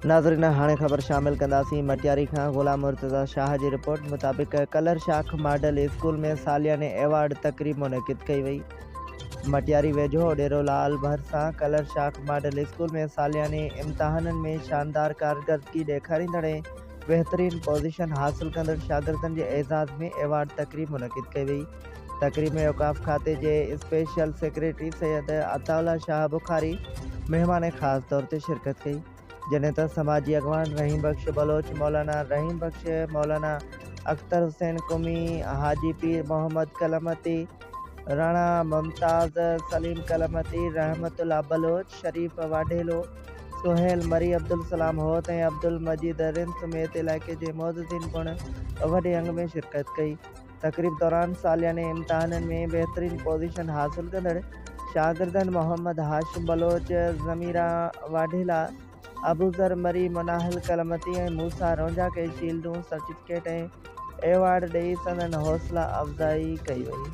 ناظرين هاڻي خبر شامل ڪنداسين مٽياري کان غلام مرتضيٰ شاهه جي رپورٽ مطابق ڪلر شاخ ماڊل اسڪول ۾ سالياني ايوارڊ تقريب منعقد ڪئي وئي مٽياري ويجهو ڏيرو لال ڀرسان ڪلر شاخ ماڊل اسڪول ۾ سالياني امتحانن ۾ شاندار ڪارڪردگي ڏيکاريندڙ ۽ بهترين پوزيشن حاصل ڪندڙ شاگردن جي اعزاز ۾ ايوارڊ تقريب منعقد ڪئي وئي تقريب ۾ اوقاف کاتي جي اسپيشل سيڪريٽري سيد عطاء الله شاهه بخاري مهمان خاص طور تي شرڪت ڪئي، جڏهن ته سماجي اڳواڻ رحيم بخش بلوچ، مولانا رحيم بخش، مولانا اختر حسين قمي، حاجي پير محمد ڪلمتي، راڻا ممتاز، سليم ڪلمتي، رحمت الله بلوچ، شريف واڍيلو، سهيل مري، عبدالسلام هوت ۽ عبدالمجيد رند سميت علائقي جي معززين پڻ وڏي انگ ۾ شرڪت ڪئي. تقريب دوران سالياني امتحانن ۾ بهترين پوزيشن حاصل ڪندڙ شاگردن محمد هاشم بلوچ، ضميرا واڍيلا، ابوذر مري، مناهل ڪلمتي ۽ موسيٰ رونجها کي شيلڊون، سرٽيفڪيٽ ۽ ايوارڊ ڏئي سندن حوصلا افزائي ڪئي وئي.